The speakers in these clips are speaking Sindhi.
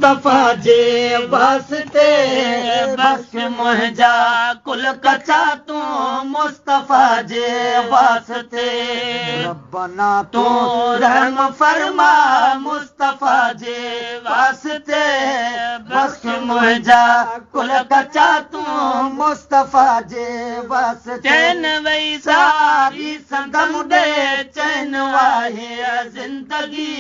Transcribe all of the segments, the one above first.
مصطفيٰ جي واسطي بخش منهنجا ڪل ڪچا تون مصطفيٰ جي واسطي ربنا تون رحم فرما مصطفيٰ جي واسطي بخش منهنجا ڪل ڪچا تون مصطفيٰ جي واسطي چين وئي ساري سندم ڏي چين آهي زندگي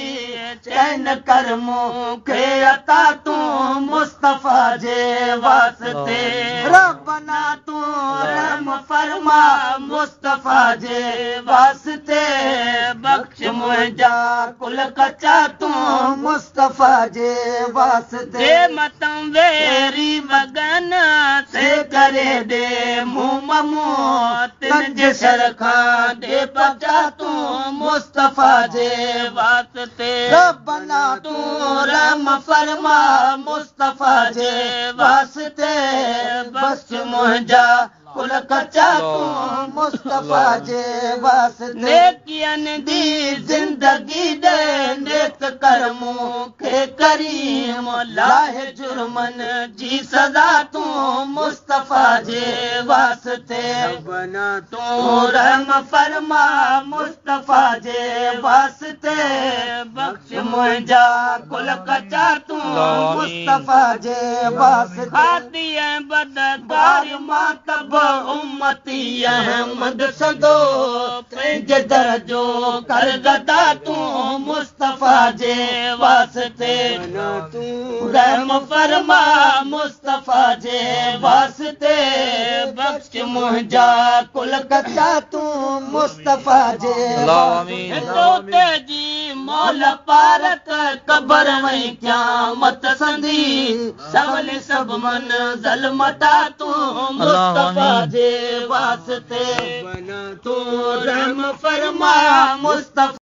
چين ڪر مون کي عطا تون مصطفيٰ جي واسطي ربنا تون رحم فرما مصطفيٰ جي واسطي بخش منهنجا ڪل ڪچا تون مصطفيٰ جي واسطي جي متان ويري وڳن سي ڪري ڏي مون ممون تن جي شر کان ڏي بچا تون مصطفيٰ جي واسطي ربنا تون رحم فرما مصطفيٰ جي واسطي بخش منهنجا ڪل ڪچا تون مصطفيٰ جي واسطي نيڪين the زندگي ڏي نيڪ ڪر مون کي ڪريم لاهه جرمن جي سزا تون مصطفيٰ جي واسطي ربنا تون رحم فرما مصطفيٰ جي واسطي بخش منهنجا ڪل ڪچا تون مصطفيٰ جي واسطي خاطي ۽ بدڪار مان ته به امتي احمد سندو پنهنجي در جو ڪر گدا تون مصطفيٰ جي واسطي تون رحم فرما مصطفيٰ جي واسطي بخش منهنجا ڪل ڪچا تون مصطفيٰ جي واسطي جي مولا پارت قبر ۽ قيامت سندي سول سڀ منزل مٽا تون مصطفيٰ جي واسطي تون رحم فرما مصطفيٰ.